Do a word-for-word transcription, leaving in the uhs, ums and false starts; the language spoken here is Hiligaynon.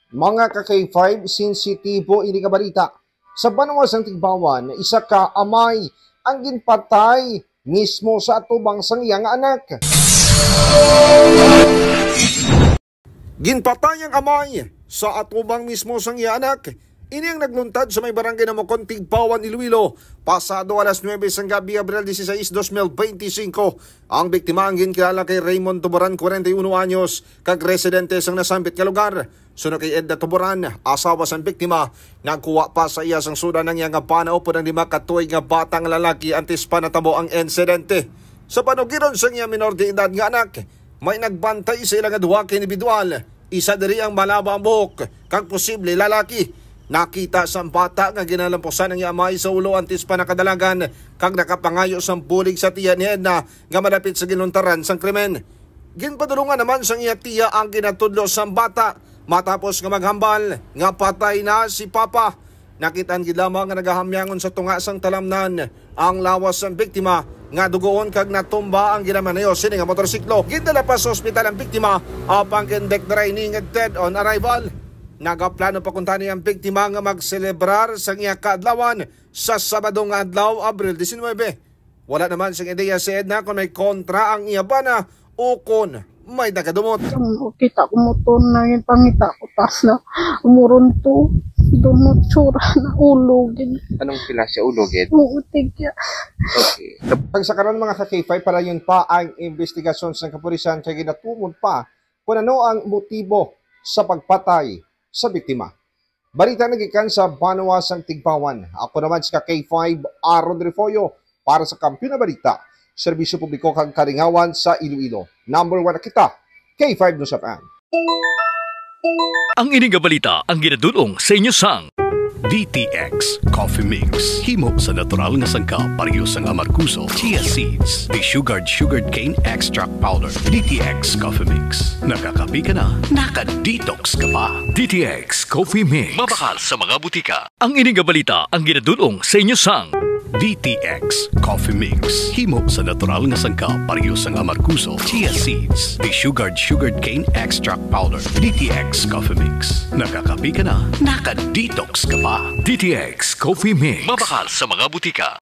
Mga ka-K five, sensitibo ini nga balita. Sa banwa sang Tigbawan, isa ka amay ang ginpatay mismo sa atubang sang iya nga anak. Ginpatay ang amay sa atubang mismo sang iya anak. Ini ang nagluntad sa may barangay Namocon, Tigbawan, Iloilo, pasado alas nuebe sang gabi, Abril dieciséis, dos mil beintisinko. Ang biktima ang ginkilala kay Raymond Tuboran, kwarenta y uno anyos, kag residente sang nasambit nga lugar. Suno kay Edna Tuboran, asawa sang biktima, nagkuha pa sa iya sang sudan ang iya nga bana upod ang lima ka tuig nga bata nga lalaki antes pa natabo ang insidente. Sa panugiron sang iya minor de edad nga anak, may nagbantay sa ila nga duha ka individual. Isa diri ang malaba ang buhok, kag posible lalaki. Nakita sang bata nga ginalampusan ang iya amay sa ulo antes pa nakadalagan, kag nakapangayo sang bulig sa tiya ni Edna nga madapit sa ginluntaran sang krimen. Ginpadulungan naman sang iya tiya ang ginatudlo sang bata matapos nga maghambal nga patay na si Papa. Nakit-an gid lamang nga nagahamyangon sa tunga sang talamnan ang lawas sang biktima nga dugoon, kag natumba ang ginamaneho sini nga motorsiklo. Gindala pa sa ospital ang biktima, apang gindeklara ini nga dead on arrival. Nagaplano pa kuntani ang biktima nga magselebrar sang iya kaadlawan sa Sabado nga adlaw, Abril diecinuebe. Wala naman sing ideya si Edna kon may kontra ang iya bana o kon may nagadumot. Ang kita ko mo to na yung pangita ko, tas na umuron to. Doon mo tsura na ulogin. Anong sila siya ulogin? Oo, tigya. Okay. Kag sa karon, mga ka-K five, padayon pa ang investigasyon sa kapulisan kay ginatumod pa kung ano ang motibo sa pagpatay sa biktima. Balita nagikan sa banwa sang Tigbawan. Ako naman si ka-K five, Aaron Refollo, para sa Kampiyon na Balita, Serbisyo Publiko kag Kalingawan sa Iloilo. Number one na kita, K five News F M. Ang ini nga balita ang ginadul-ong sa inyo sang D T X Coffee Mix. Himo sa natural nga sangkap, pareho sang amargoso, chia seeds, desugared sugarcane extract powder. D T X Coffee Mix. Nakakape ka na, naka-detox ka pa. D T X Coffee Mix. Mabakal sa mga butika. Ang ini nga balita ang ginadul-ong sa inyo sang D T X Coffee Mix. Himo sa natural nga sangkap, pareho sang amargoso, chia seeds, desugared sugarcane extract powder. D T X Coffee Mix. Nakakape ka na, naka-detox ka pa. D T X Coffee Mix. Mabakal sa mga butika.